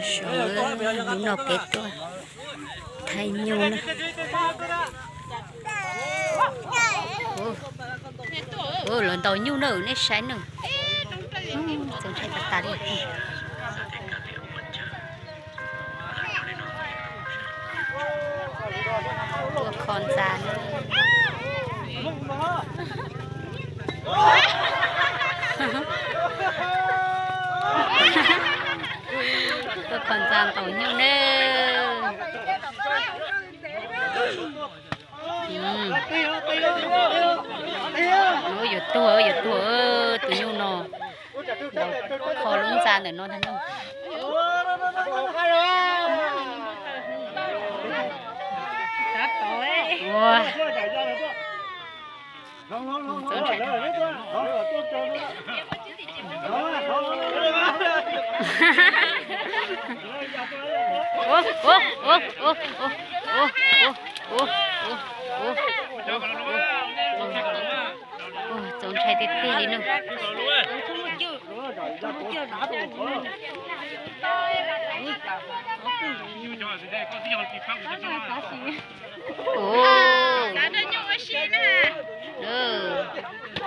Sawv, hnub no peb tuaj thaij nyuj na. Ua, lawv ntaus nyuj na, nej saib na. Txaus ntshai tas tas li. Tuaj kho ntxa na. Tuaj kho ntxa ntaus nyuj na. Yuav tuag, yuav tuag tus nyuj no. Ntaus kho lub ntxa ntawm no ntag no. Ua, ua, ua, ua, ua, ua, ua, ua, ua, ua, ua, ua, ua, txaus ntshai tiag tiag li no. Ua,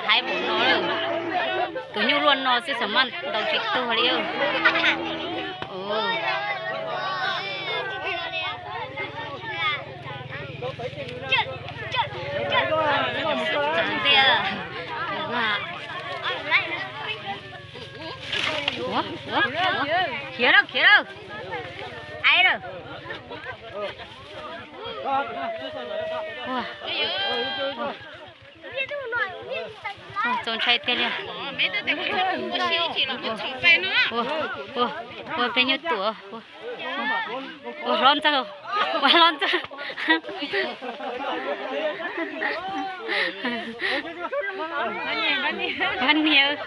haib mus no lawm. Tus nyuj luaj no xwb xam maj ntaus tsis tuag li. Ua, khiav lawm, khiav lawm. Ai lawm. Ua, ua, txaus ntshai tiag li. Ua, ua, ua, peb nyuj tuam. Ua, ua, hlob ntxawg, ua, hlob ntxawg. Pab niag.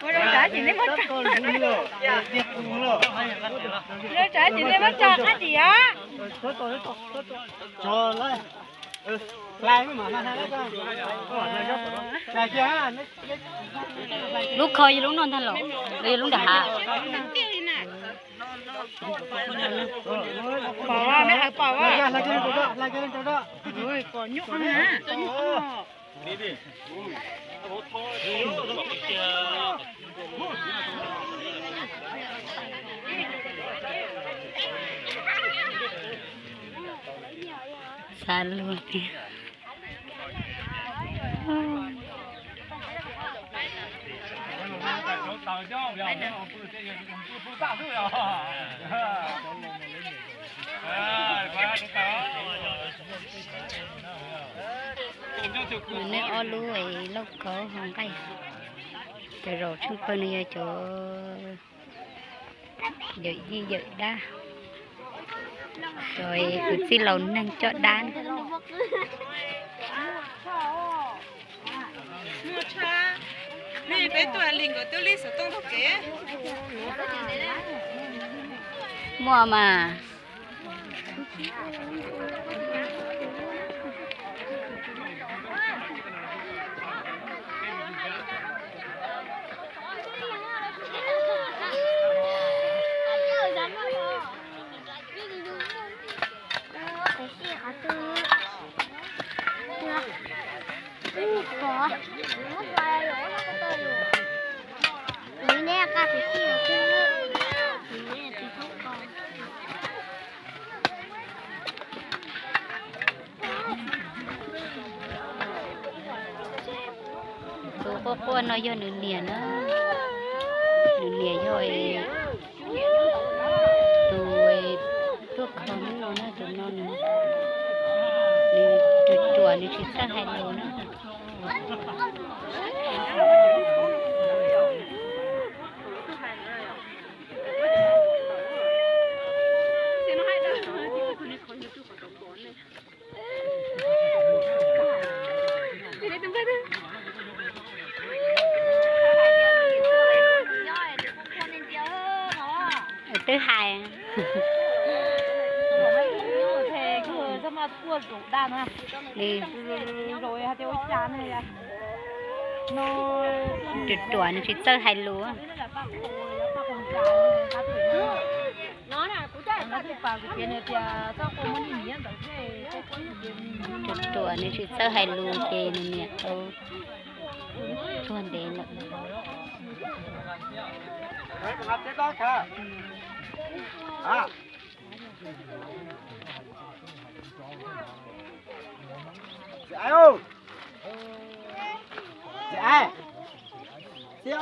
Ua rau tsam ces nej muab tso, ua rau tsam ces nej muab tso qab tim os. Lub kho yog lub no ntag los, los yog lub nram hav? Pom, nej hawv pom os. Pom nyuj na. Xav luag tiag. Nej ob lub lauj kaub hauv nqaij, cov zaum tsheej pawg no yog cov yawm yij yawm dab, cov kwv tij laus neeg coj dab. Muaj mas. Tus quaj quaj no yog nws niam na. Nws niam yog tus tuaj kho hnub no na, tus no nws, nws ruam ruam nws tsis txawj hais lus na. Tus ruam nws tsis txawj hais lus. Tus ruam nws tsis txawj hais lus ces nws niam tau tuag ntev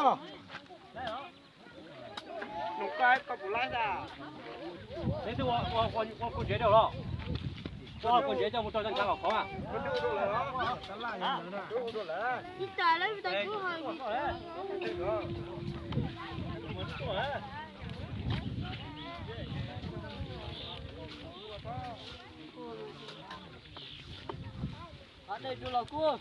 lawm. Neb twb ua kua ntsev rau los? Ua kua ntsev coj mus rau cov ntshav kom khov. Qhov dej tsuas los kub.